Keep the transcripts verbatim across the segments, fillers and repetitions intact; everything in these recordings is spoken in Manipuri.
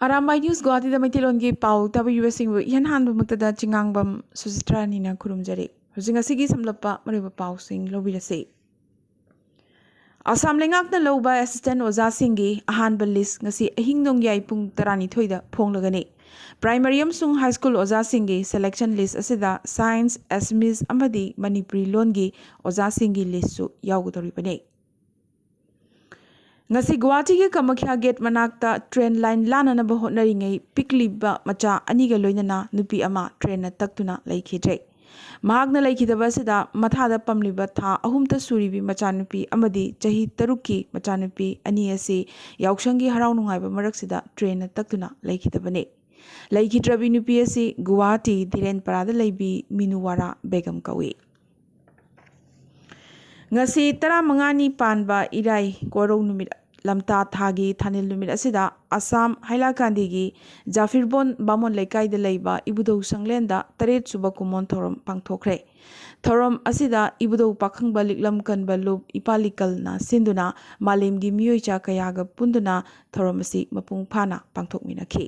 ꯑꯔꯥꯝꯕꯥꯏ ꯅ꯭ꯌꯨꯁ ꯒꯨꯋꯥꯍꯥꯇꯤꯗ ꯃꯩꯇꯩꯂꯣꯟꯒꯤ ꯄꯥꯎ ꯇꯥꯕꯤꯔꯤꯕꯁꯤꯡꯕꯨ ꯏꯍꯥꯟ ꯍꯥꯟꯕꯃꯛꯇꯗ ꯆꯤꯉꯥꯡꯕꯝ ꯁꯨꯖꯤꯇ꯭ꯔꯥꯅꯤꯅ ꯈꯨꯔꯨꯝꯖꯔꯤ꯫ ꯍꯧꯖꯤꯛ ꯉꯁꯤꯒꯤ ꯁꯝꯂꯞꯄ ꯃꯔꯨꯑꯣꯏꯕ ꯄꯥꯎꯁꯤꯡ ꯂꯧꯕꯤꯔꯁꯤ꯫ ꯑꯁꯥꯝ ꯂꯩꯉꯥꯛꯅ ꯂꯧꯕ ꯑꯦꯁꯤꯁꯇꯦꯟ ꯑꯣꯖꯥꯁꯤꯡꯒꯤ ꯑꯍꯥꯟꯕ ꯂꯤꯁ ꯉꯁꯤ ꯑꯍꯤꯡ ꯅꯣꯡꯌꯥꯏ ꯄꯨꯡ ꯇꯔꯥꯅꯤꯊꯣꯏꯗ ꯐꯣꯡꯂꯒꯅꯤ꯫ ꯄ꯭ꯔꯥꯏꯃꯔꯤ ꯑꯃꯁꯨꯡ ꯍꯥꯏ ꯁ꯭ꯀꯨꯜ ꯑꯣꯖꯥꯁꯤꯡꯒꯤ ꯁꯦꯂꯦꯛꯁꯟ ꯂꯤꯁ ꯑꯁꯤꯗ ꯁꯥꯏꯟꯁ, ꯑꯦꯁꯃꯤꯁ ꯑꯃꯗꯤ ꯃꯅꯤꯄꯨꯔꯤ ꯂꯣꯟꯒꯤ ꯑꯣꯖꯥꯁꯤꯡꯒꯤ ꯂꯤꯁꯁꯨ ꯌꯥꯎꯒꯗꯧꯔꯤꯕꯅꯤ꯫ ꯉꯁꯤ ꯒꯨꯋꯥꯍꯥꯇꯤꯒꯤ ꯀꯃꯈ꯭ꯌꯥ ꯒꯦꯠ ꯃꯅꯥꯛꯇ ꯇ꯭ꯔꯦꯟ ꯂꯥꯏꯟ ꯂꯥꯟꯅꯅꯕ ꯍꯣꯠꯅꯔꯤꯉꯩ ꯄꯤꯛꯂꯤꯕ ꯃꯆꯥ ꯑꯅꯤꯒ ꯂꯣꯏꯅꯅ ꯅꯨꯄꯤ ꯑꯃ ꯇ꯭ꯔꯦꯟꯅ ꯇꯛꯇꯨꯅ ꯂꯩꯈꯤꯗ꯭ꯔꯦ꯫ ꯃꯍꯥꯛꯅ ꯂꯩꯈꯤꯗꯕ ꯑꯁꯤꯗ ꯃꯊꯥꯗ ꯄꯝꯂꯤꯕ ꯊꯥ ꯑꯍꯨꯝꯇ ꯁꯨꯔꯤꯕꯤ ꯃꯆꯥꯅꯨꯄꯤ ꯑꯃꯗꯤ ꯆꯍꯤ ꯇꯔꯨꯛꯀꯤ ꯃꯆꯥꯅꯨꯄꯤ ꯑꯅꯤ ꯑꯁꯤ ꯌꯥꯎꯁꯪꯒꯤ ꯍꯔꯥꯎ ꯅꯨꯡꯉꯥꯏꯕ ꯃꯔꯛꯁꯤꯗ ꯇ꯭ꯔꯦꯟꯅ ꯇꯛꯇꯨꯅ ꯂꯩꯈꯤꯗꯕꯅꯤ꯫ ꯂꯩꯈꯤꯗ꯭ꯔꯕꯤ ꯅꯨꯄꯤ ꯑꯁꯤ ꯒꯨꯋꯥꯍꯥꯇꯤ ꯙꯤꯔꯦꯟꯄꯔꯥꯗ ꯂꯩꯕꯤ ꯃꯤꯅꯨꯋꯥꯔꯥ ꯕꯦꯒꯝ ꯀꯧꯏ꯫ ꯉꯁꯤ ꯇꯔꯥꯃꯉꯥꯅꯤ ꯄꯥꯟꯕ ꯏꯔꯥꯏ ꯀꯣꯔꯧ ꯅꯨꯃꯤꯠ ꯂꯝꯇꯥ ꯊꯥꯒꯤ ꯊꯥꯅꯤꯜ ꯅꯨꯃꯤꯠ ꯑꯁꯤꯗ ꯑꯁꯥꯝ ꯍꯥꯏꯂꯥꯀꯥꯟꯗꯤꯒꯤ ꯖꯥꯐꯤꯔꯕꯣꯟ ꯕꯥꯃꯣꯟ ꯂꯩꯀꯥꯏꯗ ꯂꯩꯕ ꯏꯕꯨꯙꯧ ꯁꯪꯂꯦꯟꯗ ꯇꯔꯦꯠ ꯁꯨꯕ ꯀꯨꯃꯣꯟ ꯊꯧꯔꯝ ꯄꯥꯡꯊꯣꯛꯈ꯭ꯔꯦ꯫ ꯊꯧꯔꯝ ꯑꯁꯤꯗ ꯏꯕꯨꯙꯧ ꯄꯥꯈꯪꯕ ꯂꯤꯛꯂꯝ ꯀꯟꯕ ꯂꯨꯞ ꯏꯄꯥ ꯂꯤꯀꯜꯅ ꯁꯤꯟꯗꯨꯅ ꯃꯥꯂꯦꯝꯒꯤ ꯃꯤꯑꯣꯏ ꯆꯥ ꯀꯌꯥꯒ ꯄꯨꯟꯗꯨꯅ ꯊꯧꯔꯝ ꯑꯁꯤ ꯃꯄꯨꯡ ꯐꯥꯅ ꯄꯥꯡꯊꯣꯛꯃꯤꯟꯅꯈꯤ꯫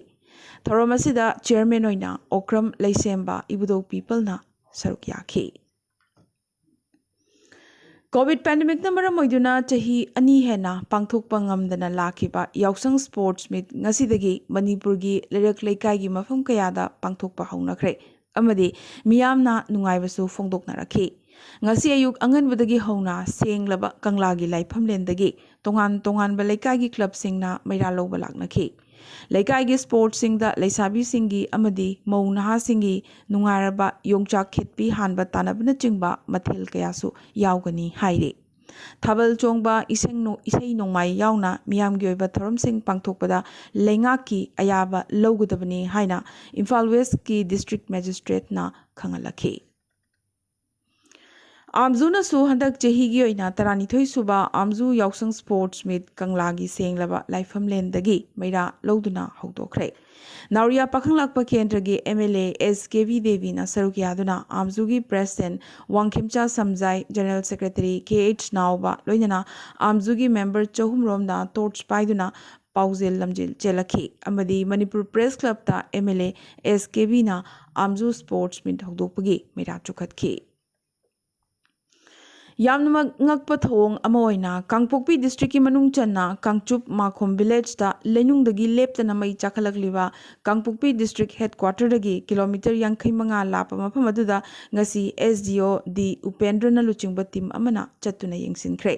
ꯊꯧꯔꯝ ꯑꯁꯤꯗ ꯆꯤꯌꯔꯃꯦꯟ ꯑꯣꯏꯅ ꯑꯣꯀ꯭ꯔꯝ ꯂꯩꯁꯦꯝꯕ ꯏꯕꯨꯙꯧ ꯄꯤꯄꯜꯅ ꯁꯔꯨꯛ ꯌꯥꯈꯤ꯫ ꯀꯣꯚꯤꯗ ꯄꯦꯟꯗꯦꯃꯤꯛꯅ ꯃꯔꯝ ꯑꯣꯏꯗꯨꯅ ꯆꯍꯤ ꯑꯅꯤ ꯍꯦꯟꯅ ꯄꯥꯡꯊꯣꯛꯄ ꯉꯝꯗꯅ ꯂꯥꯛꯈꯤꯕ ꯌꯥꯎꯁꯪ ꯁ꯭ꯄꯣꯔꯠꯁ ꯃꯤꯠ ꯉꯁꯤꯗꯒꯤ ꯃꯅꯤꯄꯨꯔꯒꯤ ꯂꯩꯔꯛ ꯂꯩꯀꯥꯏꯒꯤ ꯃꯐꯝ ꯀꯌꯥꯗ ꯄꯥꯡꯊꯣꯛꯄ ꯍꯧꯅꯈ꯭ꯔꯦ ꯑꯃꯗꯤ ꯃꯤꯌꯥꯝꯅ ꯅꯨꯡꯉꯥꯏꯕꯁꯨ ꯐꯣꯡꯗꯣꯛꯅꯔꯛꯈꯤ꯫ ꯉꯁꯤ ꯑꯌꯨꯛ ꯑꯉꯟꯕꯗꯒꯤ ꯍꯧꯅ ꯁꯦꯡꯂꯕ ꯀꯪꯂꯥꯒꯤ ꯂꯥꯏꯐꯝꯂꯦꯟꯗꯒꯤ ꯇꯣꯉꯥꯟ ꯇꯣꯉꯥꯟꯕ ꯂꯩꯀꯥꯏꯒꯤ ꯀ꯭ꯂꯕꯁꯤꯡꯅ ꯃꯩꯔꯥ ꯂꯧꯕ ꯂꯥꯛꯅꯈꯤ꯫ ꯂꯩꯀꯥꯏꯒꯤ ꯁ꯭ꯄꯣꯔꯠꯁꯤꯡꯗ ꯂꯩꯁꯥꯕꯤꯁꯤꯡꯒꯤ ꯑꯃꯗꯤ ꯃꯧ ꯅꯍꯥꯁꯤꯡꯒꯤ ꯅꯨꯡꯉꯥꯏꯔꯕ ꯌꯣꯡꯆꯥꯛ ꯈꯦꯠꯄꯤ ꯍꯥꯟꯕ ꯇꯥꯟꯅꯕꯅꯆꯤꯡꯕ ꯃꯊꯦꯜ ꯀꯌꯥꯁꯨ ꯌꯥꯎꯒꯅꯤ ꯍꯥꯏꯔꯤ꯫ ꯊꯥꯕꯜ ꯆꯣꯡꯕ, ꯏꯁꯩ ꯅꯣ-, ꯏꯁꯩ ꯅꯣꯡꯃꯥꯏ ꯌꯥꯎꯅ ꯃꯤꯌꯥꯝꯒꯤ ꯑꯣꯏꯕ ꯊꯧꯔꯝꯁꯤꯡ ꯄꯥꯡꯊꯣꯛꯄꯗ ꯂꯩꯉꯥꯛꯀꯤ ꯑꯌꯥꯕ ꯂꯧꯒꯗꯕꯅꯤ ꯍꯥꯏꯅ ꯏꯝꯐꯥꯜ ꯋꯦꯁꯀꯤ ꯗꯤꯁꯇ꯭ꯔꯤꯛ ꯃꯦꯖꯤꯁꯇ꯭ꯔꯦꯠꯅ ꯈꯪꯍꯜꯂꯛꯈꯤ꯫ ꯑꯥꯝꯖꯨꯅꯁꯨ ꯍꯟꯗꯛ ꯆꯍꯤꯒꯤ ꯑꯣꯏꯅ ꯇꯔꯥꯅꯤꯊꯣꯏ ꯁꯨꯕ ꯑꯥꯝꯖꯨ ꯌꯥꯎꯁꯪ ꯁ꯭ꯄꯣꯔꯠꯁ ꯃꯤꯠ ꯀꯪꯂꯥꯒꯤ ꯁꯦꯡꯂꯕ ꯂꯥꯏꯐꯝꯂꯦꯟꯗꯒꯤ ꯃꯩꯔꯥ ꯂꯧꯗꯨꯅ ꯍꯧꯗꯣꯛꯈ꯭ꯔꯦ꯫ ꯅꯥꯎꯔꯤꯌꯥ ꯄꯥꯈꯪꯂꯥꯛꯄ ꯀꯦꯟꯗ꯭ꯔꯒꯤ M L A S K B ꯗꯦꯕꯤꯅ ꯁꯔꯨꯛ ꯌꯥꯗꯨꯅ ꯑꯥꯝꯖꯨꯒꯤ president Wangkhemcha Samjai, general secretary K H Naoba, ꯂꯣꯏꯅꯅ ꯑꯥꯝꯖꯨꯒꯤ ꯃꯦꯝꯕꯔ ꯆꯍꯨꯝ ꯔꯣꯝꯅ ꯇꯣꯔꯆ ꯄꯥꯏꯗꯨꯅ ꯄꯥꯎꯖꯦꯜ ꯂꯝꯖꯦꯜ ꯆꯦꯜꯂꯛꯈꯤ ꯑꯃꯗꯤ ꯃꯅꯤꯄꯨꯔ ꯄ꯭ꯔꯦꯁ ꯀ꯭ꯂꯕꯇ M L A S K ꯕꯤꯅ ꯑꯥꯝꯖꯨ ꯁ꯭ꯄꯣꯔꯠꯁ ꯃꯤꯠ ꯍꯧꯗꯣꯛꯄꯒꯤ ꯃꯩꯔꯥ ꯆꯨꯈꯠꯈꯤ꯫ ꯌꯥꯝꯅꯃꯛ ꯉꯛꯄ ꯊꯧꯑꯣꯡ ꯑꯃ ꯑꯣꯏꯅ ꯀꯥꯡꯄꯣꯛꯄꯤ ꯗꯤꯁꯇ꯭ꯔꯤꯛꯀꯤ ꯃꯅꯨꯡ ꯆꯟꯅ ꯀꯥꯡꯆꯨꯞ ꯃꯥꯈꯣꯝ ꯚꯤꯂꯦꯖꯇ ꯂꯩꯅꯨꯡꯗꯒꯤ ꯂꯦꯞꯇꯅ ꯃꯩ ꯆꯥꯈꯠꯂꯛꯂꯤꯕ ꯀꯥꯡꯄꯣꯛꯄꯤ ꯗꯤꯁꯇ꯭ꯔꯤꯛ ꯍꯦꯗꯀ꯭ꯋꯥꯇꯔꯗꯒꯤ ꯀꯤꯂꯣꯃꯤꯇꯔ ꯌꯥꯡꯈꯩ ꯃꯉꯥ ꯂꯥꯞꯄ ꯃꯐꯝ ꯑꯗꯨꯗ ꯉꯁꯤ ꯑꯦꯁ ꯗꯤ ꯑꯣ ꯗꯤ ꯎꯄꯦꯟꯗ꯭ꯔꯅ ꯂꯨꯆꯤꯡꯕ ꯇꯤꯝ ꯑꯃꯅ ꯆꯠꯇꯨꯅ ꯌꯦꯡꯁꯤꯟꯈ꯭ꯔꯦ꯫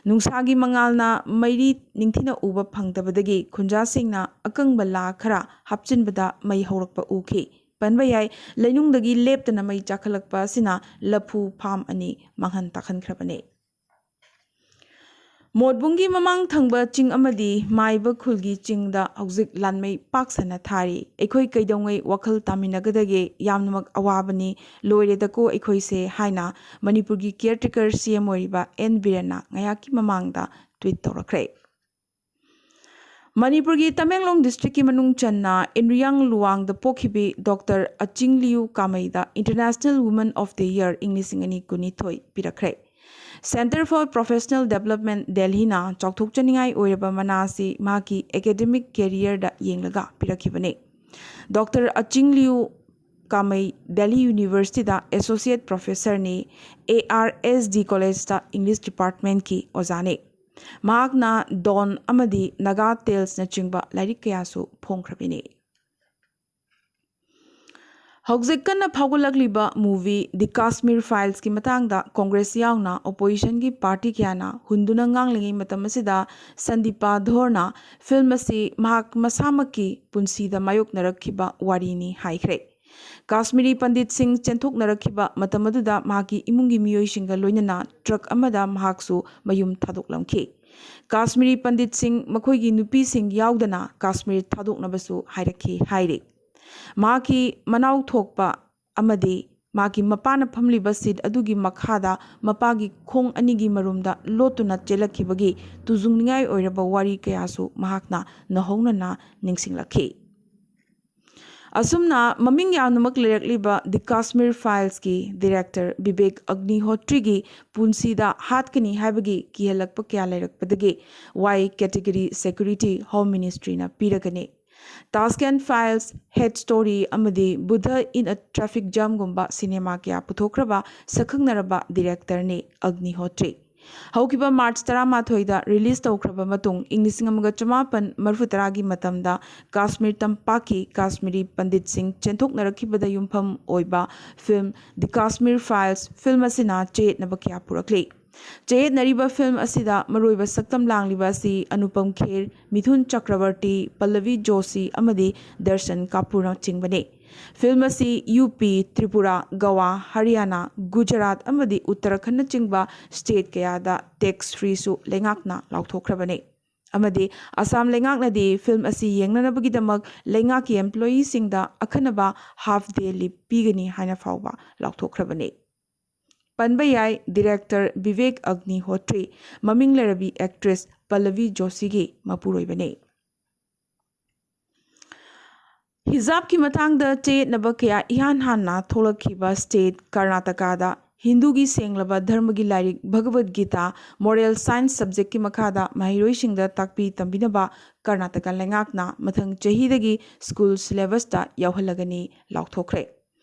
ꯅꯨꯡꯁꯥꯒꯤ ꯃꯉꯥꯜꯅ ꯃꯩꯔꯤ ꯅꯤꯡꯊꯤꯅ ꯎꯕ ꯐꯪꯗꯕꯗꯒꯤ ꯈꯨꯟꯖꯥꯁꯤꯡꯅ ꯑꯀꯪꯕ ꯂꯥ ꯈꯔ ꯍꯥꯞꯆꯤꯟꯕꯗ ꯃꯩ ꯍꯧꯔꯛꯄ ꯎꯈꯤ꯫ ꯄꯟꯕ ꯌꯥꯏ, ꯂꯩꯅꯨꯡꯗꯒꯤ ꯂꯦꯞꯇꯅ ꯃꯩ ꯆꯥꯈꯠꯂꯛꯄ ꯑꯁꯤꯅ ꯂꯐꯨ ꯐꯥꯝ ꯑꯅꯤ ꯃꯥꯡꯍꯟ ꯇꯥꯛꯍꯟꯈ꯭ꯔꯕꯅꯤ꯫ ꯃꯣꯠꯕꯨꯡꯒꯤ ꯃꯃꯥꯡ ꯊꯪꯕ ꯆꯤꯡ ꯑꯃꯗꯤ ꯃꯥꯏꯕ ꯈꯨꯜꯒꯤ ꯆꯤꯡꯗ ꯍꯧꯖꯤꯛ ꯂꯥꯟꯃꯩ ꯄꯥꯛ ꯁꯟꯅ ꯊꯥꯔꯤ꯫ ꯑꯩꯈꯣꯏ ꯀꯩꯗꯧꯉꯩ ꯋꯥꯈꯜ ꯇꯥꯃꯤꯟꯅꯒꯗꯒꯦ? ꯌꯥꯝꯅꯃꯛ ꯑꯋꯥꯕꯅꯤ, ꯂꯣꯏꯔꯦꯗꯀꯣ ꯑꯩꯈꯣꯏꯁꯦ ꯍꯥꯏꯅ ꯃꯅꯤꯄꯨꯔꯒꯤ ꯀꯤꯌꯔꯇꯦꯀꯔ ꯁꯤ ꯑꯦꯝ ꯑꯣꯏꯔꯤꯕ ꯑꯦꯟ ꯕꯤꯔꯦꯟꯅ ꯉꯥꯏꯍꯥꯛꯀꯤ ꯃꯃꯥꯡꯗ ꯇ꯭ꯋꯤꯠ ꯇꯧꯔꯛꯈ꯭ꯔꯦ꯫ ꯃꯅꯤꯄꯨꯔꯒꯤ ꯇꯃꯦꯡꯂꯣꯡ ꯗꯤꯁꯇ꯭ꯔꯤꯛꯀꯤ ꯃꯅꯨꯡ ꯆꯟꯅ ꯏꯟꯔꯤꯌꯥꯡ ꯂꯨꯋꯥꯡꯗ ꯄꯣꯛꯈꯤꯕꯤ doctor ꯑꯆꯤꯡꯂꯤꯌꯨ ꯀꯥꯃꯩꯗ International Woman of the Year ꯏꯪ ꯂꯤꯁꯤꯡ ꯑꯅꯤ ꯀꯨꯟꯅꯤꯊꯣꯏ ꯄꯤꯔꯛꯈ꯭ꯔꯦ꯫ Centre for Professional Development ꯗꯦꯜꯍꯤꯅ ꯆꯥꯎꯊꯣꯛꯆꯅꯤꯡꯉꯥꯏ ꯑꯣꯏꯔꯕ ꯃꯅꯥ ꯑꯁꯤ ꯃꯍꯥꯛꯀꯤ ꯑꯦꯀꯥꯗꯦꯃꯤꯛ ꯀꯦꯔꯤꯌꯔꯗ ꯌꯦꯡꯂꯒ ꯄꯤꯔꯛꯈꯤꯕꯅꯤ꯫ ꯗꯣꯛꯇꯔ ꯑꯆꯤꯡꯂꯤꯌꯨ ꯀꯥꯃꯩ ꯗꯦꯜꯍꯤ ꯌꯨꯅꯤꯚꯔꯁꯤꯇꯤꯗ associate ꯄ꯭ꯔꯣꯐꯦꯁꯔꯅꯤ, A R S D ꯀꯣꯂꯦꯖꯇ ꯏꯪꯂꯤꯁ ꯗꯤꯄꯥꯔꯠꯃꯦꯟꯠꯀꯤ ꯑꯣꯖꯥꯅꯤ꯫ ꯃꯍꯥꯛꯅ ꯗꯣꯟ ꯑꯃꯗꯤ ꯅꯥꯒꯥ ꯇꯦꯜꯁꯅꯆꯤꯡꯕ ꯂꯥꯏꯔꯤꯛ ꯀꯌꯥꯁꯨ ꯐꯣꯡꯈ꯭ꯔꯕꯤꯅꯤ꯫ ꯍꯧꯖꯤꯛ ꯀꯟꯅ ꯐꯥꯎꯒꯠꯂꯛꯂꯤꯕ movie The Kashmir Filesꯀꯤ ꯃꯇꯥꯡꯗ ꯀꯣꯡꯒ꯭ꯔꯦꯁ ꯌꯥꯎꯅ ꯑꯣꯄꯣꯖꯤꯁꯟꯒꯤ ꯄꯥꯔꯇꯤ ꯀꯌꯥꯅ ꯍꯨꯟꯗꯨꯅ ꯉꯥꯡꯂꯤꯉꯩ ꯃꯇꯝ ꯑꯁꯤꯗ ꯁꯟꯗꯤꯄꯥ ꯙꯣꯔꯅ ꯐꯤꯜꯝ ꯑꯁꯤ ꯃꯍꯥꯛ ꯃꯁꯥꯃꯛꯀꯤ ꯄꯨꯟꯁꯤꯗ ꯃꯥꯌꯣꯛꯅꯔꯛꯈꯤꯕ ꯋꯥꯔꯤꯅꯤ ꯍꯥꯏꯈ꯭ꯔꯦ꯫ ꯀꯥꯁꯃꯤꯔꯤ ꯄꯟꯗꯤꯠꯁꯤꯡ ꯆꯦꯟꯊꯣꯛꯅꯔꯛꯈꯤꯕ ꯃꯇꯝ ꯑꯗꯨꯗ ꯃꯍꯥꯛꯀꯤ ꯏꯃꯨꯡꯒꯤ ꯃꯤꯑꯣꯏꯁꯤꯡꯒ ꯂꯣꯏꯅꯅ ꯇ꯭ꯔꯛ ꯑꯃꯗ ꯃꯍꯥꯛꯁꯨ ꯃꯌꯨꯝ ꯊꯥꯗꯣꯛꯂꯝꯈꯤ꯫ ꯀꯥꯁꯃꯤꯔꯤ ꯄꯟꯗꯤꯠꯁꯤꯡ, ꯃꯈꯣꯏꯒꯤ ꯅꯨꯄꯤꯁꯤꯡ ꯌꯥꯎꯗꯅ ꯀꯥꯁꯃꯤꯔ ꯊꯥꯗꯣꯛꯅꯕꯁꯨ ꯍꯥꯏꯔꯛꯈꯤ ꯍꯥꯏꯔꯤ꯫ ꯃꯍꯥꯛꯀꯤ ꯃꯅꯥꯎ ꯊꯣꯛꯄ ꯑꯃꯗꯤ ꯃꯍꯥꯛꯀꯤ ꯃꯄꯥꯅ ꯐꯝꯂꯤꯕ ꯁꯤꯠ ꯑꯗꯨꯒꯤ ꯃꯈꯥꯗ ꯃꯄꯥꯒꯤ ꯈꯣꯡ ꯑꯅꯤꯒꯤ ꯃꯔꯨꯝꯗ ꯂꯣꯠꯇꯨꯅ ꯆꯦꯜꯂꯛꯈꯤꯕꯒꯤ ꯇꯨꯖꯨꯡꯅꯤꯡꯉꯥꯏ ꯑꯣꯏꯔꯕ ꯋꯥꯔꯤ ꯀꯌꯥꯁꯨ ꯃꯍꯥꯛꯅ ꯅꯧꯍꯧꯅꯅ ꯅꯤꯡꯁꯤꯡꯂꯛꯈꯤ꯫ ꯑꯁꯨꯝꯅ ꯃꯃꯤꯡ ꯌꯥꯝꯅꯃꯛ ꯂꯩꯔꯛꯂꯤꯕ ꯗꯤ ꯀꯥꯁꯃꯤꯔ ꯐꯥꯏꯜꯁꯀꯤ ꯗꯤꯔꯦꯛꯇꯔ ꯕꯤꯕꯦꯛ ꯑꯒꯅꯤꯍꯣꯇ꯭ꯔꯤꯒꯤ ꯄꯨꯟꯁꯤꯗ ꯍꯥꯠꯀꯅꯤ ꯍꯥꯏꯕꯒꯤ ꯀꯤꯍꯜꯂꯛꯄ ꯀꯌꯥ ꯂꯩꯔꯛꯄꯗꯒꯤ ꯋꯥꯏ ꯀꯦꯇꯦꯒꯔꯤ ꯁꯦꯀ꯭ꯌꯨꯔꯤꯇꯤ ꯍꯣꯝ ꯃꯤꯅꯤꯁꯇ꯭ꯔꯤꯅ ꯄꯤꯔꯒꯅꯤ꯫ ꯇꯥꯁꯀꯦꯟ ꯐꯥꯏꯜꯁ, ꯍꯦꯠ ꯁ꯭ꯇꯣꯔꯤ ꯑꯃꯗꯤ ꯕꯨꯙ ꯏꯟ ꯑ ꯇ꯭ꯔꯥꯐꯤꯛ ꯖꯥꯝꯒꯨꯝꯕ ꯁꯤꯅꯦꯃꯥ ꯀꯌꯥ ꯄꯨꯊꯣꯛꯈ꯭ꯔꯕ ꯁꯛꯈꯪꯅꯔꯕ ꯗꯤꯔꯦꯛꯇꯔꯅꯤ ꯑꯒꯅꯤꯍꯣꯇ꯭ꯔꯤ꯫ ꯍꯧꯈꯤꯕ ꯃꯥꯔꯆ ꯇꯔꯥꯃꯥꯊꯣꯏꯗ ꯔꯤꯂꯤꯖ ꯇꯧꯈ꯭ꯔꯕ ꯃꯇꯨꯡ, ꯏꯪ ꯂꯤꯁꯤꯡ ꯑꯃꯒ ꯆꯃꯥꯄꯟ ꯃꯔꯤꯐꯨ ꯇꯔꯥꯒꯤ ꯃꯇꯝꯗ ꯀꯥꯁꯃꯤꯔ ꯇꯝꯄꯥꯛꯀꯤ ꯀꯥꯁꯃꯤꯔꯤ ꯄꯟꯗꯤꯠꯁꯤꯡ ꯆꯦꯟꯊꯣꯛꯅꯔꯛꯈꯤꯕꯗ ꯌꯨꯝꯐꯝ ꯑꯣꯏꯕ ꯐꯤꯜꯝ ꯗꯤ ꯀꯥꯁꯃꯤꯔ ꯐꯥꯏꯜꯁ ꯐꯤꯜꯝ ꯑꯁꯤꯅ ꯆꯌꯦꯠꯅꯕ ꯀꯌꯥ ꯄꯨꯔꯛꯂꯤ꯫ ꯆꯌꯦꯠꯅꯔꯤꯕ ꯐꯤꯜꯝ ꯑꯁꯤꯗ ꯃꯔꯨꯑꯣꯏꯕ ꯁꯛꯇꯝ ꯂꯥꯡꯂꯤꯕ ꯑꯁꯤ ꯑꯅꯨꯄꯝ ꯈꯦꯔ, ꯃꯤꯊꯨꯟ ꯆꯀ꯭ꯔꯕꯔꯇꯤ, ꯄꯜꯂꯕꯤ ꯖꯣꯁꯤ ꯑꯃꯗꯤ ꯗꯔꯁꯟ ꯀꯥꯄꯨꯔꯅꯆꯤꯡꯕꯅꯤ꯫ ꯐꯤꯜꯝ ꯑꯁꯤ ꯌꯨ ꯄꯤ, ꯇ꯭ꯔꯤꯄꯨꯔꯥ, ꯒꯋꯥ, ꯍꯔꯤꯌꯥꯅꯥ, ꯒꯨꯖꯔꯥꯠ ꯑꯃꯗꯤ ꯎꯠꯇꯔꯥꯈꯟꯗꯅꯆꯤꯡꯕ ꯁ꯭ꯇꯦꯠ ꯀꯌꯥꯗ ꯇꯦꯛꯁ ꯐ꯭ꯔꯤꯁꯨ ꯂꯩꯉꯥꯛꯅ ꯂꯥꯎꯊꯣꯛꯈ꯭ꯔꯕꯅꯤ꯫ ꯑꯃꯗꯤ ꯑꯁꯥꯝ ꯂꯩꯉꯥꯛꯅꯗꯤ ꯐꯤꯜꯝ ꯑꯁꯤ ꯌꯦꯡꯅꯅꯕꯒꯤꯗꯃꯛ ꯂꯩꯉꯥꯛꯀꯤ ꯑꯦꯝꯄ꯭ꯂꯣꯌꯤꯁꯤꯡꯗ ꯑꯈꯟꯅꯕ ꯍꯥꯐ ꯗꯦ ꯂꯤꯞ ꯄꯤꯒꯅꯤ ꯍꯥꯏꯅ ꯐꯥꯎꯕ ꯂꯥꯎꯊꯣꯛꯈ꯭ꯔꯕꯅꯤ꯫ ꯄꯟꯕ ꯌꯥꯏ, ꯗꯤꯔꯦꯛꯇꯔ ꯕꯤꯕꯦꯛ ꯑꯒꯅꯤꯍꯣꯇ꯭ꯔꯤ, ꯃꯃꯤꯡ ꯂꯩꯔꯕꯤ ꯑꯦꯛꯇ꯭ꯔꯦꯁ ꯄꯜꯂꯕꯤ ꯖꯣꯁꯤꯒꯤ ꯃꯄꯨꯔꯣꯏꯕꯅꯤ꯫ ꯍꯤꯖꯥꯕꯀꯤ ꯃꯇꯥꯡꯗ ꯆꯌꯦꯠꯅꯕ ꯀꯌꯥ ꯏꯍꯥꯟ ꯍꯥꯟꯅ ꯊꯣꯛꯂꯛꯈꯤꯕ ꯁ꯭ꯇꯦꯠ ꯀꯔꯅꯥꯇꯀꯥꯗ ꯍꯤꯟꯗꯨꯒꯤ ꯁꯦꯡꯂꯕ ꯙꯔꯃꯒꯤ ꯂꯥꯏꯔꯤꯛ ꯚꯒꯕꯗ ꯒꯤꯇꯥ ꯃꯣꯔꯦꯜ ꯁꯥꯏꯟꯁ ꯁꯕꯖꯦꯛꯀꯤ ꯃꯈꯥꯗ ꯃꯍꯩꯔꯣꯏꯁꯤꯡꯗ ꯇꯥꯛꯄꯤ ꯇꯝꯕꯤꯅꯕ ꯀꯔꯅꯥꯇꯀꯥ ꯂꯩꯉꯥꯛꯅ ꯃꯊꯪ ꯆꯍꯤꯗꯒꯤ ꯁ꯭ꯀꯨꯜ ꯁꯤꯂꯦꯕꯁꯇ ꯌꯥꯎꯍꯜꯂꯒꯅꯤ ꯂꯥꯎꯊꯣꯛꯈ꯭ꯔꯦ꯫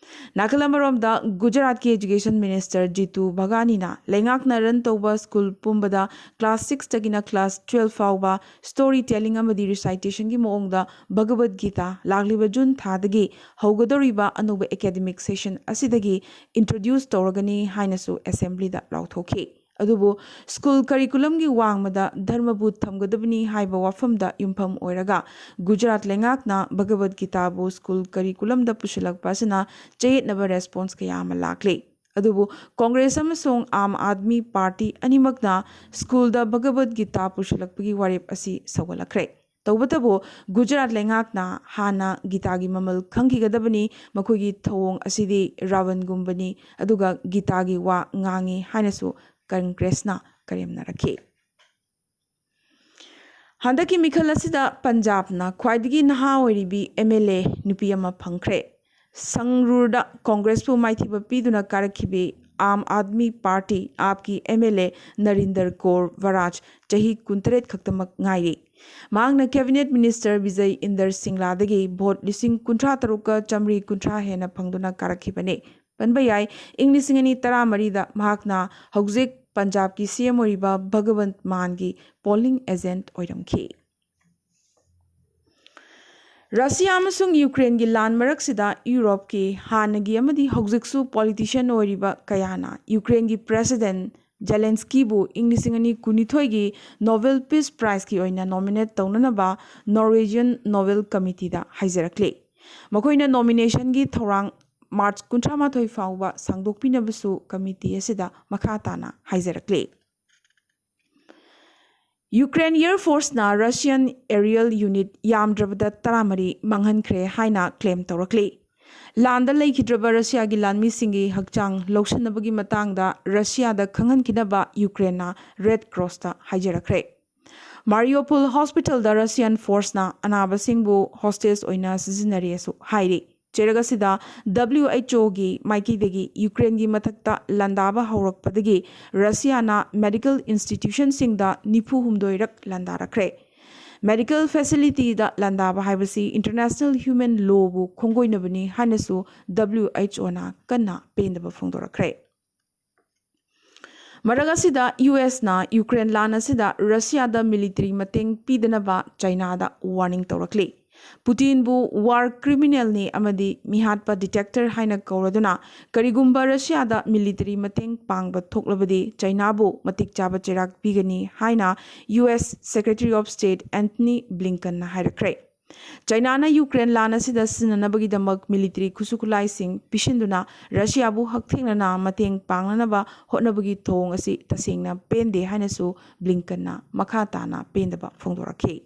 ꯅꯥꯀꯜ ꯑꯃꯔꯣꯝꯗ, ꯒꯨꯖꯔꯥꯠꯀꯤ ꯑꯦꯖꯨꯀꯦꯁꯟ ꯃꯤꯅꯤꯁꯇꯔ ꯖꯤꯇꯨ ꯚꯒꯥꯅꯤꯅ ꯂꯩꯉꯥꯛꯅ ꯔꯟ ꯇꯧꯕ ꯁ꯭ꯀꯨꯜ ꯄꯨꯝꯕꯗ ꯀ꯭ꯂꯥꯁ ꯁꯤꯛꯁꯇꯒꯤꯅ ꯀ꯭ꯂꯥꯁ ꯇꯨꯋꯦꯜꯐ ꯐꯥꯎꯕ ꯁ꯭ꯇꯣꯔꯤ ꯇꯦꯂꯤꯡ ꯑꯃꯗꯤ ꯔꯤꯁꯥꯏꯇꯦꯁꯟꯒꯤ ꯃꯑꯣꯡꯗ ꯚꯒꯕꯗ ꯒꯤꯇꯥ ꯂꯥꯛꯂꯤꯕ ꯖꯨꯟ ꯊꯥꯗꯒꯤ ꯍꯧꯒꯗꯧꯔꯤꯕ ꯑꯅꯧꯕ ꯑꯦꯀꯥꯗꯃꯤꯛ ꯁꯦꯁꯟ ꯑꯁꯤꯗꯒꯤ ꯏꯟꯇ꯭ꯔꯣꯗ꯭ꯌꯨꯁ ꯇꯧꯔꯒꯅꯤ ꯍꯥꯏꯅꯁꯨ ꯑꯦꯁꯦꯝꯕ꯭ꯂꯤꯗ ꯂꯥꯎꯊꯣꯛꯈꯤ꯫ ꯑꯗꯨꯕꯨ ꯁ꯭ꯀꯨꯜ ꯀꯔꯤꯀꯨꯂꯝꯒꯤ ꯋꯥꯡꯃꯗ ꯙꯔꯃꯕꯨ ꯊꯝꯒꯗꯕꯅꯤ ꯍꯥꯏꯕ ꯋꯥꯐꯝꯗ ꯌꯨꯝꯐꯝ ꯑꯣꯏꯔꯒ ꯒꯨꯖꯔꯥꯠ ꯂꯩꯉꯥꯛꯅ ꯚꯒꯕꯗ ꯒꯤꯇꯥꯕꯨ ꯁ꯭ꯀꯨꯜ ꯀꯔꯤꯀꯨꯂꯝꯗ ꯄꯨꯁꯤꯜꯂꯛꯄ ꯑꯁꯤꯅ ꯆꯌꯦꯠꯅꯕ ꯔꯦꯁꯄꯣꯟꯁ ꯀꯌꯥ ꯑꯃ ꯂꯥꯛꯂꯤ꯫ ꯑꯗꯨꯕꯨ ꯀꯣꯡꯒ꯭ꯔꯦꯁ ꯑꯃꯁꯨꯡ ꯑꯥꯝ ꯑꯥꯗꯃꯤ ꯄꯥꯔꯇꯤ ꯑꯅꯤꯃꯛꯅ ꯁ꯭ꯀꯨꯜꯗ ꯚꯒꯕꯗ ꯒꯤꯇꯥ ꯄꯨꯁꯤꯜꯂꯛꯄꯒꯤ ꯋꯥꯔꯦꯞ ꯑꯁꯤ ꯁꯧꯒꯠꯂꯛꯈ꯭ꯔꯦ꯫ ꯇꯧꯕꯇꯕꯨ ꯒꯨꯖꯔꯥꯠ ꯂꯩꯉꯥꯛꯅ ꯍꯥꯟꯅ ꯒꯤꯇꯥꯒꯤ ꯃꯃꯜ ꯈꯪꯈꯤꯒꯗꯕꯅꯤ, ꯃꯈꯣꯏꯒꯤ ꯊꯧꯑꯣꯡ ꯑꯁꯤꯗꯤ ꯔꯥꯋꯟꯒꯨꯝꯕꯅꯤ, ꯑꯗꯨꯒ ꯒꯤꯇꯥꯒꯤ ꯋꯥ ꯉꯥꯡꯉꯤ ꯍꯥꯏꯅꯁꯨ ꯀꯪꯒ꯭ꯔꯦꯁꯅ ꯀꯔꯦꯝꯅꯔꯛꯈꯤ꯫ ꯍꯟꯗꯛꯀꯤ ꯃꯤꯈꯜ ꯑꯁꯤꯗ ꯄꯟꯖꯥꯕꯅ ꯈ꯭ꯋꯥꯏꯗꯒꯤ ꯅꯍꯥ ꯑꯣꯏꯔꯤꯕꯤ M L A ꯅꯨꯄꯤ ꯑꯃ ꯐꯪꯈ꯭ꯔꯦ꯫ ꯁꯪꯔꯨꯔꯗ ꯀꯣꯡꯒ꯭ꯔꯦꯁꯄꯨ ꯃꯥꯏꯊꯤꯕ ꯄꯤꯗꯨꯅ ꯀꯥꯔꯛꯈꯤꯕꯤ ꯑꯥꯝ ꯑꯥꯗꯃꯤ ꯄꯥꯔꯇꯤ, AAP ꯀꯤ M L A ꯅꯔꯤꯟꯗꯔ ꯀꯧꯔ ꯕꯔꯥꯖ ꯆꯍꯤ ꯀꯨꯟꯇꯔꯦꯠ ꯈꯛꯇꯃꯛ ꯉꯥꯏꯔꯤ꯫ ꯃꯍꯥꯛꯅ ꯀꯦꯕꯤꯅꯦꯠ ꯃꯤꯅꯤꯁꯇꯔ ꯕꯤꯖꯩ ꯏꯟꯗꯔ ꯁꯤꯡꯂꯥꯗꯒꯤ ꯚꯣꯠ ꯂꯤꯁꯤꯡ ꯀꯨꯟꯊ꯭ꯔꯥ ꯇꯔꯨꯛꯀ ꯆꯥꯃꯔꯤ ꯀꯨꯟꯊ꯭ꯔꯥ ꯍꯦꯟꯅ ꯐꯪꯗꯨꯅ ꯀꯥꯔꯛꯈꯤꯕꯅꯤ꯫ ꯄꯟꯕ ꯌꯥꯏ, ꯏꯪ ꯂꯤꯁꯤꯡ ꯑꯅꯤ ꯇꯔꯥꯃꯔꯤꯗ ꯃꯍꯥꯛꯅ ꯍꯧꯖꯤꯛ ꯄꯟꯖꯥꯕꯀꯤ C M ꯑꯣꯏꯔꯤꯕ ꯚꯒꯋꯟꯠ ꯃꯥꯟꯒꯤ ꯄꯣꯂꯤꯡ ꯑꯦꯖꯦꯟꯠ ꯑꯣꯏꯔꯝꯈꯤ꯫ ꯔꯁꯤꯌꯥ ꯑꯃꯁꯨꯡ ꯌꯨꯀ꯭ꯔꯦꯟꯒꯤ ꯂꯥꯟ ꯃꯔꯛꯁꯤꯗ ꯌꯨꯔꯣꯞꯀꯤ ꯍꯥꯟꯅꯒꯤ ꯑꯃꯗꯤ ꯍꯧꯖꯤꯛꯁꯨ ꯄꯣꯂꯤꯇꯤꯁꯤꯌꯟ ꯑꯣꯏꯔꯤꯕ ꯀꯌꯥꯅ ꯌꯨꯀ꯭ꯔꯦꯟꯒꯤ ꯄ꯭ꯔꯦꯁꯤꯗꯦꯟꯠ ꯖꯦꯂꯦꯟꯁꯀꯤꯕꯨ ꯏꯪ ꯂꯤꯁꯤꯡ ꯑꯅꯤ ꯀꯨꯟꯅꯤꯊꯣꯏꯒꯤ ꯅꯣꯕꯦꯜ ꯄꯤꯁ ꯄ꯭ꯔꯥꯏꯖꯀꯤ ꯑꯣꯏꯅ ꯅꯣꯃꯤꯅꯦꯠ ꯇꯧꯅꯅꯕ ꯅꯣꯔꯋꯦꯖꯤꯌꯟ ꯅꯣꯕꯦꯜ ꯀꯃꯤꯇꯤꯗ ꯍꯥꯏꯖꯔꯛꯂꯤ꯫ ꯃꯈꯣꯏꯅ ꯅꯣꯃꯤꯅꯦꯁꯟꯒꯤ ꯊꯧꯔꯥꯡ ꯃꯥꯔꯆ ꯀꯨꯟꯊ꯭ꯔꯥ ꯃꯥꯊꯣꯏ ꯐꯥꯎꯕ ꯁꯥꯡꯗꯣꯛꯄꯤꯅꯕꯁꯨ ꯀꯃꯤꯇꯤ ꯑꯁꯤꯗ ꯃꯈꯥ ꯇꯥꯅ ꯍꯥꯏꯖꯔꯛꯂꯤ꯫ Ukraine air ꯐꯣꯔꯁꯅ Russian Ariel unit ꯌꯥꯝꯗ꯭ꯔꯕꯗ ꯇꯔꯥꯃꯔꯤ ꯃꯥꯡꯍꯟꯈ꯭ꯔꯦ ꯍꯥꯏꯅ ꯀ꯭ꯂꯦꯝ ꯇꯧꯔꯛꯂꯤ꯫ ꯂꯥꯟꯗ ꯂꯩꯈꯤꯗ꯭ꯔꯕ ꯔꯁꯤꯌꯥꯒꯤ ꯂꯥꯟꯃꯤꯁꯤꯡꯒꯤ ꯍꯛꯆꯥꯡ ꯂꯧꯁꯤꯟꯅꯕꯒꯤ ꯃꯇꯥꯡꯗ ꯔꯁꯤꯌꯥꯗ ꯈꯪꯍꯟꯈꯤꯅꯕ ꯌꯨꯀ꯭ꯔꯦꯟꯅ ꯔꯦꯗ ꯀ꯭ꯔꯣꯁꯇ ꯍꯥꯏꯖꯔꯛꯈ꯭ꯔꯦ꯫ ꯃꯥꯔꯤꯌꯣꯄꯣꯜ ꯍꯣꯁꯄꯤꯇꯥꯜꯗ ꯔꯁꯤꯌꯟ ꯐꯣꯔꯁꯅ ꯑꯅꯥꯕꯁꯤꯡꯕꯨ ꯍꯣꯁꯇꯦꯖ ꯑꯣꯏꯅ ꯁꯤꯖꯤꯟꯅꯔꯦꯁꯨ ꯍꯥꯏꯔꯤ꯫ ꯆꯩꯔꯛ ꯑꯁꯤꯗ W H O ꯒꯤ ꯃꯥꯏꯀꯩꯗꯒꯤ ꯌꯨꯀ꯭ꯔꯦꯟꯒꯤ ꯃꯊꯛꯇ ꯂꯥꯟꯗꯥꯕ ꯍꯧꯔꯛꯄꯗꯒꯤ ꯔꯁꯤꯌꯥꯅ ꯃꯦꯗꯤꯀꯦꯜ ꯏꯟꯁꯇꯤꯇ꯭ꯌꯨꯁꯟꯁꯤꯡꯗ ꯅꯤꯐꯨ ꯍꯨꯝꯗꯣꯏꯔꯛ ꯂꯥꯟꯗꯥꯔꯛꯈ꯭ꯔꯦ꯫ ꯃꯦꯗꯤꯀꯦꯜ ꯐꯦꯁꯤꯂꯤꯇꯤꯗ ꯂꯥꯟꯗꯥꯕ ꯍꯥꯏꯕꯁꯤ ꯏꯟꯇꯔꯅꯦꯁꯅꯦꯜ ꯍ꯭ꯌꯨꯃꯦꯟ ꯂꯣꯕꯨ ꯈꯣꯡꯒꯣꯏꯅꯕꯅꯤ ꯍꯥꯏꯅꯁꯨ W H O ꯅ ꯀꯟꯅ ꯄꯦꯟꯗꯕ ꯐꯣꯡꯗꯣꯔꯛꯈ꯭ꯔꯦ꯫ ꯃꯔꯛ ꯑꯁꯤꯗ, U S ꯅ ꯌꯨꯀ꯭ꯔꯦꯟ ꯂꯥꯟ ꯑꯁꯤꯗ ꯔꯁꯤꯌꯥꯗ ꯃꯤꯂꯤꯇꯔꯤ ꯃꯇꯦꯡ ꯄꯤꯗꯅꯕ ꯆꯥꯏꯅꯥꯗ ꯋꯥꯔꯅꯤꯡ ꯇꯧꯔꯛꯂꯤ꯫ ꯄꯨꯇꯤꯟꯕꯨ ꯋꯥꯔ ꯀ꯭ꯔꯤꯃꯤꯅꯦꯜꯅꯤ ꯑꯃꯗꯤ ꯃꯤꯍꯥꯠꯄ ꯗꯤꯛꯇꯦꯇꯔ ꯍꯥꯏꯅ ꯀꯧꯔꯗꯨꯅ, ꯀꯔꯤꯒꯨꯝꯕ ꯔꯁꯤꯌꯥꯗ ꯃꯤꯂꯤꯇꯔꯤ ꯃꯇꯦꯡ ꯄꯥꯡꯕ ꯊꯣꯛꯂꯕꯗꯤ ꯆꯥꯏꯅꯥꯕꯨ ꯃꯇꯤꯛ ꯆꯥꯕ ꯆꯩꯔꯥꯛ ꯄꯤꯒꯅꯤ ꯍꯥꯏꯅ U S Secretary of State Antony Blinken ꯅ ꯍꯥꯏꯔꯛꯈ꯭ꯔꯦ꯫ ꯆꯥꯏꯅꯥꯅ ꯌꯨꯀ꯭ꯔꯦꯟ ꯂꯥꯟ ꯑꯁꯤꯗ ꯁꯤꯖꯤꯟꯅꯅꯕꯒꯤꯗꯃꯛ ꯃꯤꯂꯤꯇꯔꯤ ꯈꯨꯠꯁꯨ ꯈꯨꯠꯂꯥꯏꯁꯤꯡ ꯄꯤꯁꯤꯟꯗꯨꯅ ꯔꯁꯤꯌꯥꯕꯨ ꯍꯛꯊꯦꯡꯅꯅ ꯃꯇꯦꯡ ꯄꯥꯡꯅꯅꯕ ꯍꯣꯠꯅꯕꯒꯤ ꯊꯧꯑꯣꯡ ꯑꯁꯤ ꯇꯁꯦꯡꯅ ꯄꯦꯟꯗꯦ ꯍꯥꯏꯅꯁꯨ ꯕ꯭ꯂꯤꯡꯀꯟꯅ ꯃꯈꯥ ꯇꯥꯅ ꯄꯦꯟꯗꯕ ꯐꯣꯡꯗꯣꯔꯛꯈꯤ꯫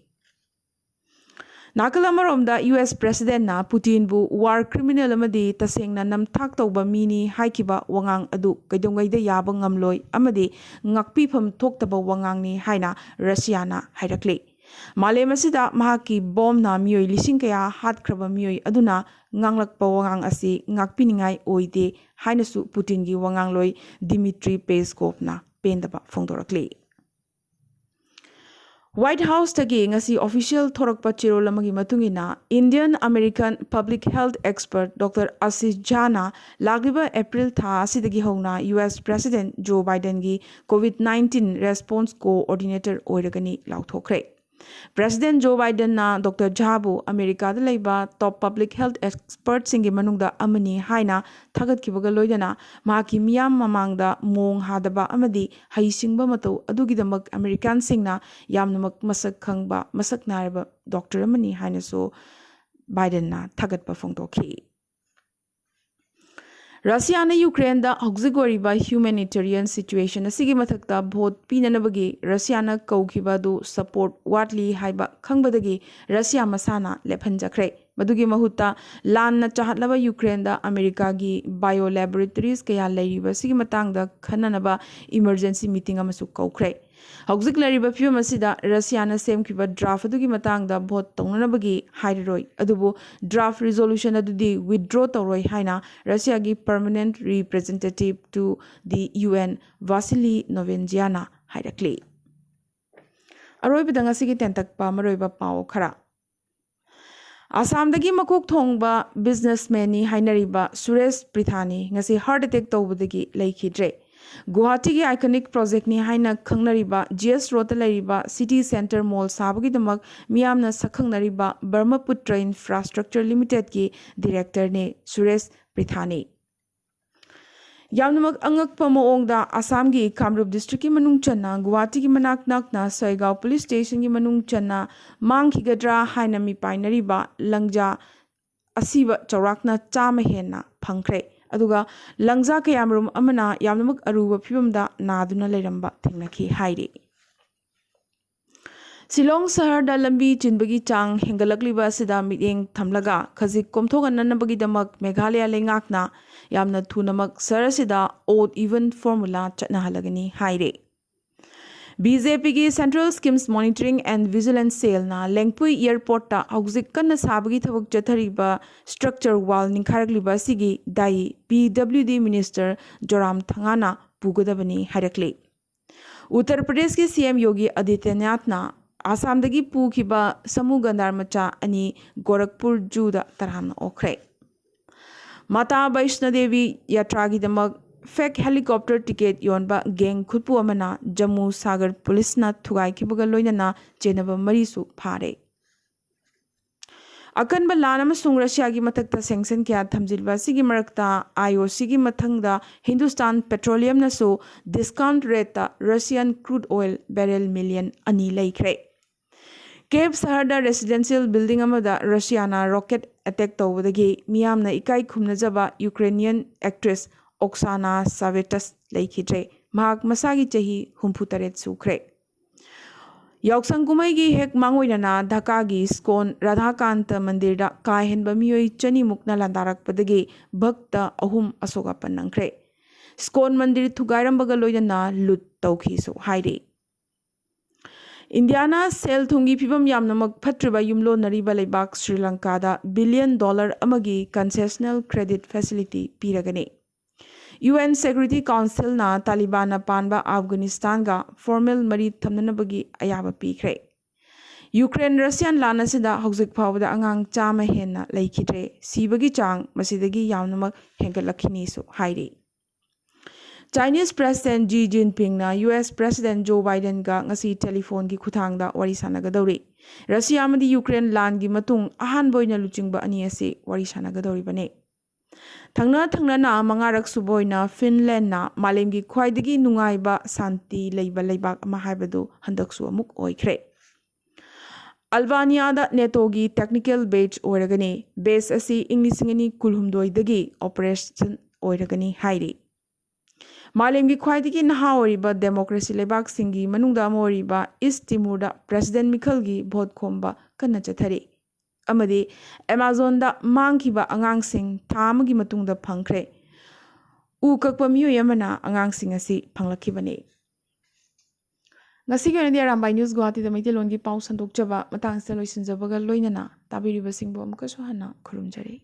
ꯅꯥꯀꯜ ꯑꯃꯔꯣꯝꯗ, U S ꯄ꯭ꯔꯦꯁꯤꯗꯦꯟꯠꯅ ꯄꯨꯇꯤꯟꯕꯨ ꯋꯥꯔ ꯀ꯭ꯔꯤꯃꯤꯅꯦꯜ ꯑꯃꯗꯤ ꯇꯁꯦꯡꯅ ꯅꯝꯊꯥꯛ ꯇꯧꯕ ꯃꯤꯅꯤ ꯍꯥꯏꯈꯤꯕ ꯋꯥꯉꯥꯡ ꯑꯗꯨ ꯀꯩꯗꯧꯉꯩꯗ ꯌꯥꯕ ꯉꯝꯂꯣꯏ ꯑꯃꯗꯤ ꯉꯥꯛꯄꯤꯐꯝ ꯊꯣꯛꯇꯕ ꯋꯥꯉꯥꯡꯅꯤ ꯍꯥꯏꯅ ꯔꯁꯤꯌꯥꯅ ꯍꯥꯏꯔꯛꯂꯤ꯫ ꯃꯥꯂꯦꯝ ꯑꯁꯤꯗ ꯃꯍꯥꯛꯀꯤ ꯕꯣꯝꯅ ꯃꯤꯑꯣꯏ ꯂꯤꯁꯤꯡ ꯀꯌꯥ ꯍꯥꯠꯈ꯭ꯔꯕ ꯃꯤꯑꯣꯏ ꯑꯗꯨꯅ ꯉꯥꯡꯂꯛꯄ ꯋꯥꯉꯥꯡ ꯑꯁꯤ ꯉꯥꯛꯄꯤꯅꯤꯡꯉꯥꯏ ꯑꯣꯏꯗꯦ ꯍꯥꯏꯅꯁꯨ ꯄꯨꯇꯤꯟꯒꯤ ꯋꯥꯉꯥꯡꯂꯣꯏ ꯗꯤꯃꯤꯇ꯭ꯔꯤ ꯄꯦꯁꯀꯣꯞꯅ ꯄꯦꯟꯗꯕ ꯐꯣꯡꯗꯣꯔꯛꯂꯤ꯫ ꯋꯥꯏꯠ ꯍꯥꯎꯁꯇꯒꯤ ꯉꯁꯤ ꯑꯣꯐꯤꯁꯤꯌꯦꯜ ꯊꯣꯔꯛꯄ ꯆꯦꯔꯣꯜ ꯑꯃꯒꯤ ꯃꯇꯨꯡ ꯏꯟꯅ, Indian American public health expert doctor Ashish ꯖꯥꯅ ꯂꯥꯛꯂꯤꯕ ꯑꯦꯄ꯭ꯔꯤꯜ ꯊꯥ ꯑꯁꯤꯗꯒꯤ ꯍꯧꯅ ꯌꯨ ꯑꯦꯁ ꯄ꯭ꯔꯦꯁꯤꯗꯦꯟꯠ ꯖꯣ ꯕꯥꯏꯗꯦꯟꯒꯤ ꯀꯣꯚꯤꯗ ꯅꯥꯏꯟꯇꯤꯟ ꯔꯦꯁꯄꯣꯟꯁ ꯀꯣꯑꯣꯔꯗꯤꯅꯦꯇꯔ ꯑꯣꯏꯔꯒꯅꯤ ꯂꯥꯎꯊꯣꯛꯈ꯭ꯔꯦ꯫ ꯄ꯭ꯔꯦꯁꯤꯗꯦꯟꯠ ꯖꯣ ꯕꯥꯏꯗꯦꯟꯅ ꯗꯣꯛꯇꯔ ꯖꯥꯕꯨ ꯑꯃꯦꯔꯤꯀꯥꯗ ꯂꯩꯕ ꯇꯣꯞ ꯄꯕ꯭ꯂꯤꯛ ꯍꯦꯜꯊ ꯑꯦꯛꯁꯄꯔꯠꯁꯤꯡꯒꯤ ꯃꯅꯨꯡꯗ ꯑꯃꯅꯤ ꯍꯥꯏꯅ ꯊꯥꯒꯠꯈꯤꯕꯒ ꯂꯣꯏꯅꯅ ꯃꯍꯥꯛꯀꯤ ꯃꯤꯌꯥꯝ ꯃꯃꯥꯡꯗ ꯃꯣꯡ ꯍꯥꯗꯕ ꯑꯃꯗꯤ ꯍꯩꯁꯤꯡꯕ ꯃꯇꯧ ꯑꯗꯨꯒꯤꯗꯃꯛ ꯑꯃꯦꯔꯤꯀꯥꯟꯁꯤꯡꯅ ꯌꯥꯝꯅꯃꯛ ꯃꯁꯛ ꯈꯪꯕ ꯃꯁꯛ ꯅꯥꯏꯔꯕ ꯗꯣꯛꯇꯔ ꯑꯃꯅꯤ ꯍꯥꯏꯅꯁꯨ ꯕꯥꯏꯗꯦꯟꯅ ꯊꯥꯒꯠꯄ ꯐꯣꯡꯗꯣꯛꯈꯤ꯫ ꯔꯁꯤꯌꯥꯅ ꯌꯨꯀ꯭ꯔꯦꯟꯗ ꯍꯧꯖꯤꯛ ꯑꯣꯏꯔꯤꯕ ꯍ꯭ꯌꯨꯃꯦꯅꯤꯇꯦꯔꯤꯌꯟ ꯁꯤꯆꯨꯋꯦꯁꯟ ꯑꯁꯤꯒꯤ ꯃꯊꯛꯇ ꯚꯣꯠ ꯄꯤꯅꯅꯕꯒꯤ ꯔꯁꯤꯌꯥꯅ ꯀꯧꯈꯤꯕ ꯑꯗꯨ ꯁꯄꯣꯔꯠ ꯋꯥꯠꯂꯤ ꯍꯥꯏꯕ ꯈꯪꯕꯗꯒꯤ ꯔꯁꯤꯌꯥ ꯃꯁꯥꯅ ꯂꯦꯞꯍꯟꯖꯈ꯭ꯔꯦ꯫ ꯃꯗꯨꯒꯤ ꯃꯍꯨꯠꯇ ꯂꯥꯟꯅ ꯆꯥꯍꯠꯂꯕ ꯌꯨꯀ꯭ꯔꯦꯟꯗ ꯑꯃꯦꯔꯤꯀꯥꯒꯤ ꯕꯥꯏꯑꯣ ꯂꯦꯕꯣꯔꯦꯇꯔꯤꯁ ꯀꯌꯥ ꯂꯩꯔꯤꯕ ꯑꯁꯤꯒꯤ ꯃꯇꯥꯡꯗ ꯈꯟꯅꯅꯕ ꯏꯃꯔꯖꯦꯟꯁꯤ ꯃꯤꯇꯤꯡ ꯑꯃꯁꯨ ꯀꯧꯈ꯭ꯔꯦ꯫ ꯍꯧꯖꯤꯛ ꯂꯩꯔꯤꯕ ꯐꯤꯕꯝ ꯑꯁꯤꯗ ꯔꯁꯤꯌꯥꯅ ꯁꯦꯝꯈꯤꯕ ꯗ꯭ꯔꯥꯐ ꯑꯗꯨꯒꯤ ꯃꯇꯥꯡꯗ ꯚꯣꯠ ꯇꯧꯅꯅꯕꯒꯤ ꯍꯥꯏꯔꯔꯣꯏ, ꯑꯗꯨꯕꯨ ꯗ꯭ꯔꯥꯐ ꯔꯤꯖꯣꯂꯨꯁꯟ ꯑꯗꯨꯗꯤ ꯋꯤꯗ꯭ꯔꯣ ꯇꯧꯔꯣꯏ ꯍꯥꯏꯅ ꯔꯁꯤꯌꯥꯒꯤ Permanent Representative to the U N Vasily Nebenzayaꯅ ꯍꯥꯏꯔꯛꯂꯤ꯫ ꯑꯔꯣꯏꯕꯗ ꯉꯁꯤꯒꯤ ꯇꯦꯟꯇꯛꯄ ꯃꯔꯨꯑꯣꯏꯕ ꯄꯥꯎ ꯈꯔ꯫ ꯑꯁꯥꯝꯗꯒꯤ ꯃꯀꯣꯛ ꯊꯣꯡꯕ ꯕꯤꯖꯤꯅꯦꯁꯃꯦꯟꯅꯤ ꯍꯥꯏꯅꯔꯤꯕ ꯁꯨꯔꯦꯁ ꯄ꯭ꯔꯤꯊꯥꯅꯤ ꯉꯁꯤ ꯍꯥꯔꯠ ꯑꯦꯇꯦꯛ ꯇꯧꯕꯗꯒꯤ ꯂꯩꯈꯤꯗ꯭ꯔꯦ꯫ ꯒꯨꯋꯥꯍꯥꯇꯤꯒꯤ ꯑꯥꯏꯀꯣꯅꯤꯛ ꯄ꯭ꯔꯣꯖꯦꯛꯅꯤ ꯍꯥꯏꯅ ꯈꯪꯅꯔꯤꯕ ꯖꯤ ꯑꯦꯁ ꯔꯣꯗꯇ ꯂꯩꯔꯤꯕ ꯁꯤꯇꯤ ꯁꯦꯟꯇꯔ ꯃꯣꯜ ꯁꯥꯕꯒꯤꯗꯃꯛ ꯃꯤꯌꯥꯝꯅ ꯁꯛꯈꯪꯅꯔꯤꯕ ꯕ꯭ꯔꯍ꯭ꯃꯄꯨꯇ꯭ꯔ ꯏꯟꯐ꯭ꯔꯥꯁ꯭ꯇ꯭ꯔꯛꯆꯔ ꯂꯤꯃꯤꯇꯦꯗꯀꯤ ꯗꯤꯔꯦꯛꯇꯔꯅꯤ ꯁꯨꯔꯦꯁ ꯄ꯭ꯔꯤꯊꯥꯅꯤ꯫ ꯌꯥꯝꯅꯃꯛ ꯑꯉꯛꯄ ꯃꯑꯣꯡꯗ ꯑꯁꯥꯝꯒꯤ ꯀꯥꯃꯔꯨꯞ ꯗꯤꯁꯇ꯭ꯔꯤꯛꯀꯤ ꯃꯅꯨꯡ ꯆꯟꯅ ꯒꯨꯋꯥꯍꯥꯇꯤꯒꯤ ꯃꯅꯥꯛ ꯅꯛꯅ ꯁꯣꯏꯒꯥꯎ ꯄꯨꯂꯤꯁ ꯁ꯭ꯇꯦꯁꯟꯒꯤ ꯃꯅꯨꯡ ꯆꯟꯅ ꯃꯥꯡꯈꯤꯒꯗ꯭ꯔꯥ ꯍꯥꯏꯅ ꯃꯤꯄꯥꯏꯅꯔꯤꯕ ꯂꯪꯖꯥ ꯑꯁꯤꯕ ꯆꯥꯎꯔꯥꯛꯅ ꯆꯥꯝꯃ ꯍꯦꯟꯅ ꯐꯪꯈ꯭ꯔꯦ꯫ ꯑꯗꯨꯒ ꯂꯪꯖꯥ ꯀꯌꯥꯃꯔꯨꯝ ꯑꯃꯅ ꯌꯥꯝꯅꯃꯛ ꯑꯔꯨꯕ ꯐꯤꯕꯝꯗ ꯅꯥꯗꯨꯅ ꯂꯩꯔꯝꯕ ꯊꯦꯡꯅꯈꯤ ꯍꯥꯏꯔꯤ꯫ ꯁꯤꯂꯣꯡ ꯁꯍꯔꯗ ꯂꯝꯕꯤ ꯆꯤꯟꯕꯒꯤ ꯆꯥꯡ ꯍꯦꯟꯒꯠꯂꯛꯂꯤꯕ ꯑꯁꯤꯗ ꯃꯤꯠꯌꯦꯡ ꯊꯝꯂꯒ ꯈꯖꯤꯛ ꯀꯣꯝꯊꯣꯛꯍꯟꯅꯅꯕꯒꯤꯗꯃꯛ ꯃꯦꯘꯥꯂꯌꯥ ꯂꯩꯉꯥꯛꯅ ꯌꯥꯝꯅ ꯊꯨꯅꯃꯛ ꯁꯍꯔ ꯑꯁꯤꯗ odd even formula ꯆꯠꯅꯍꯜꯂꯒꯅꯤ ꯍꯥꯏꯔꯦ꯫ ꯕꯤ ꯖꯦ ꯄꯤꯒꯤ Central Schemes Monitoring and Vigilance Cellꯅ ꯂꯦꯡꯄꯨꯏ Airportꯇ ꯍꯧꯖꯤꯛ ꯀꯟꯅ ꯁꯥꯕꯒꯤ ꯊꯕꯛ ꯆꯠꯊꯔꯤꯕ structure wall ꯅꯤꯡꯈꯥꯏꯔꯛꯂꯤꯕ ꯑꯁꯤꯒꯤ ꯗꯥꯏ P W D Minister ꯖꯣꯔꯥꯝ ꯊꯪꯒꯥꯅ ꯄꯨꯒꯗꯕꯅꯤ ꯍꯥꯏꯔꯛꯂꯤ꯫ Uttar ꯄ꯭ꯔꯗꯦꯁꯀꯤ C M ꯌꯣꯒꯤ ꯑꯗꯤꯇ꯭ꯌꯅꯥꯊꯅ ꯑꯁꯥꯝꯗꯒꯤ ꯄꯨꯈꯤꯕ ꯁꯃꯨ ꯒꯟꯗꯥꯔ ꯃꯆꯥ ꯑꯅꯤ ꯒꯣꯔꯈꯄꯨꯔ ꯖꯨꯗ ꯇꯔꯥꯝꯅ ꯑꯣꯛꯈ꯭ꯔꯦ꯫ Mata Vaishno Devi ꯌꯥꯇ꯭ꯔꯥꯒꯤꯗꯃꯛ fake helicopter ticket ꯌꯣꯟꯕ gang ꯈꯨꯠꯄꯨ ꯑꯃꯅ ꯖꯝꯃꯨ ꯁꯥꯒꯔ ꯄꯨꯂꯤꯁꯅ ꯊꯨꯒꯥꯏꯈꯤꯕꯒ ꯂꯣꯏꯅꯅ ꯆꯦꯟꯅꯕ ꯃꯔꯤꯁꯨ ꯐꯥꯔꯦ꯫ ꯑꯀꯟꯕ ꯂꯥꯟ ꯑꯃꯁꯨꯡ ꯔꯁꯤꯌꯥꯒꯤ ꯃꯊꯛꯇ sanction ꯀꯌꯥ ꯊꯝꯖꯤꯟꯕ ꯑꯁꯤꯒꯤ ꯃꯔꯛꯇ I O Cꯒꯤ ꯃꯊꯪꯗ Hindustan ꯄꯦꯇ꯭ꯔꯣꯂꯤꯌꯝꯅꯁꯨ discount rateꯇ Russian crude oil barrel million ꯑꯅꯤ ꯂꯩꯈ꯭ꯔꯦ꯫ ꯀꯦꯞ ꯁꯍꯔꯗ residential building ꯑꯃꯗ ꯔꯁꯤꯌꯥꯅ rocket attack ꯇꯧꯕꯗꯒꯤ ꯃꯤꯌꯥꯝꯅ ꯏꯀꯥꯏ ꯈꯨꯝꯅꯖꯕ Ukrainian actress Oksana Savetas ꯂꯩꯈꯤꯗ꯭ꯔꯦ꯫ ꯃꯍꯥꯛ ꯃꯁꯥꯒꯤ ꯆꯍꯤ ꯍꯨꯝꯐꯨ ꯇꯔꯦꯠ ꯁꯨꯈ꯭ꯔꯦ꯫ ꯌꯥꯎꯁꯪ ꯀꯨꯝꯍꯩꯒꯤ ꯍꯦꯛ ꯃꯥꯡꯑꯣꯏꯅꯅ ꯙꯥꯀꯥꯒꯤ ꯁ꯭ꯀꯣꯟ ꯔꯥꯙꯥꯀꯥꯟꯇ ꯃꯟꯗꯤꯔꯗ ꯀꯥ ꯍꯦꯟꯕ ꯃꯤꯑꯣꯏ ꯆꯅꯤꯃꯨꯛꯅ ꯂꯥꯟꯗꯥꯔꯛꯄꯗꯒꯤ ꯚꯛꯇ ꯑꯍꯨꯝ ꯑꯁꯣꯛ ꯑꯄꯟ ꯅꯪꯈ꯭ꯔꯦ꯫ ꯁ꯭ꯀꯣꯟ ꯃꯟꯗꯤꯔ ꯊꯨꯒꯥꯏꯔꯝꯕꯒ ꯂꯣꯏꯅꯅ ꯂꯨꯠ ꯇꯧꯈꯤꯁꯨ ꯍꯥꯏꯔꯤ꯫ ꯏꯟꯗꯤꯌꯥꯅ ꯁꯦꯜ ꯊꯨꯝꯒꯤ ꯐꯤꯕꯝ ꯌꯥꯝꯅꯃꯛ ꯐꯠꯇ꯭ꯔꯤꯕ ꯌꯨꯝꯂꯣꯟꯅꯔꯤꯕ ꯂꯩꯕꯥꯛ ꯁ꯭ꯔꯤ ꯂꯪꯀꯥꯗ billion dollar ꯑꯃꯒꯤ concessional credit facility ꯄꯤꯔꯒꯅꯤ꯫ U N Security Councilꯅ ꯇꯥꯂꯤꯕꯥꯟꯅ ꯄꯥꯟꯕ ꯑꯐꯒꯥꯅꯤꯁꯇꯥꯟꯒ formal ꯃꯔꯤ ꯊꯝꯅꯅꯕꯒꯤ ꯑꯌꯥꯕ ꯄꯤꯈ꯭ꯔꯦ꯫ ꯌꯨꯀ꯭ꯔꯦꯟ ꯔꯁꯤꯌꯥꯟ ꯂꯥꯟ ꯑꯁꯤꯗ ꯍꯧꯖꯤꯛ ꯐꯥꯎꯕꯗ ꯑꯉꯥꯡ ꯆꯥꯝꯃ ꯍꯦꯟꯅ ꯂꯩꯈꯤꯗ꯭ꯔꯦ꯫ ꯁꯤꯕꯒꯤ ꯆꯥꯡ ꯃꯁꯤꯗꯒꯤ ꯌꯥꯝꯅꯃꯛ ꯍꯦꯟꯒꯠꯂꯛꯈꯤꯅꯤꯁꯨ ꯍꯥꯏꯔꯤ꯫ Chinese President Xi Jinpingꯅ U S President Joe Bidenꯒ ꯉꯁꯤ ꯇꯦꯂꯤꯐꯣꯟꯒꯤ ꯈꯨꯠꯊꯥꯡꯗ ꯋꯥꯔꯤ ꯁꯥꯟꯅꯒꯗꯧꯔꯤ꯫ ꯔꯁꯤꯌꯥ ꯑꯃꯗꯤ ꯌꯨꯀ꯭ꯔꯦꯟ ꯂꯥꯟꯒꯤ ꯃꯇꯨꯡ ꯑꯍꯥꯟꯕ ꯑꯣꯏꯅ ꯂꯨꯆꯤꯡꯕ ꯑꯅꯤ ꯑꯁꯤ ꯋꯥꯔꯤ ꯁꯥꯟꯅꯒꯗꯧꯔꯤꯕꯅꯤ꯫ ꯊꯪꯅ ꯊꯪꯅꯅ ꯃꯉꯥꯔꯛ ꯁꯨꯕ ꯑꯣꯏꯅ ꯐꯤꯟꯂꯦꯟꯗꯅ ꯃꯥꯂꯦꯝꯒꯤ ꯈ꯭ꯋꯥꯏꯗꯒꯤ ꯅꯨꯡꯉꯥꯏꯕ ꯁꯥꯟꯇꯤ ꯂꯩꯕ ꯂꯩꯕꯥꯛ ꯑꯃ ꯍꯥꯏꯕꯗꯨ ꯍꯟꯗꯛꯁꯨ ꯑꯃꯨꯛ ꯑꯣꯏꯈ꯭ꯔꯦ꯫ ꯑꯜꯕꯥꯅꯤꯌꯥꯗ NATOꯒꯤ technical base ꯑꯣꯏꯔꯒꯅꯤ꯫ Base ꯑꯁꯤ ꯏꯪ ꯂꯤꯁꯤꯡ ꯑꯅꯤ ꯀꯨꯟꯍꯨꯝꯗꯣꯏꯗꯒꯤ operation ꯑꯣꯏꯔꯒꯅꯤ ꯍꯥꯏꯔꯤ꯫ ꯃꯥꯂꯦꯝꯒꯤ ꯈ꯭ꯋꯥꯏꯗꯒꯤ ꯅꯍꯥ ꯑꯣꯏꯔꯤꯕ democracy ꯂꯩꯕꯥꯛꯁꯤꯡꯒꯤ ꯃꯅꯨꯡꯗ ꯑꯃ ꯑꯣꯏꯔꯤꯕ ꯏꯁ ꯇꯤꯃꯨꯔꯗ president ꯃꯤꯈꯜꯒꯤ vote ꯈꯣꯝꯕ ꯀꯟꯅ ꯆꯠꯊꯔꯤ꯫ ꯑꯃꯗꯤ ꯑꯦꯃꯥꯖꯣꯟꯗ ꯃꯥꯡꯈꯤꯕ ꯑꯉꯥꯡꯁꯤꯡ ꯊꯥ ꯑꯃꯒꯤ ꯃꯇꯨꯡꯗ ꯐꯪꯈ꯭ꯔꯦ꯫ ꯎ ꯀꯛꯄ ꯃꯤꯑꯣꯏ ꯑꯃꯅ ꯑꯉꯥꯡꯁꯤꯡ ꯑꯁꯤ ꯐꯪꯂꯛꯈꯤꯕꯅꯤ꯫ ꯉꯁꯤꯒꯤ ꯑꯣꯏꯅꯗꯤ ꯑꯔꯥꯝꯕꯥꯏ ꯅ꯭ꯌꯨꯁ ꯒꯨꯋꯥꯍꯥꯇꯤꯗ ꯃꯩꯇꯩꯂꯣꯟꯒꯤ ꯄꯥꯎ ꯁꯟꯗꯣꯛꯆꯕ ꯃꯇꯥꯡꯁꯤꯗ ꯂꯣꯏꯁꯤꯟꯖꯕꯒ ꯂꯣꯏꯅꯅ ꯇꯥꯕꯤꯔꯤꯕꯁꯤꯡꯕꯨ ꯑꯃꯨꯛꯀꯁꯨ ꯍꯟꯅ ꯈꯨꯔꯨꯝꯖꯔꯤ꯫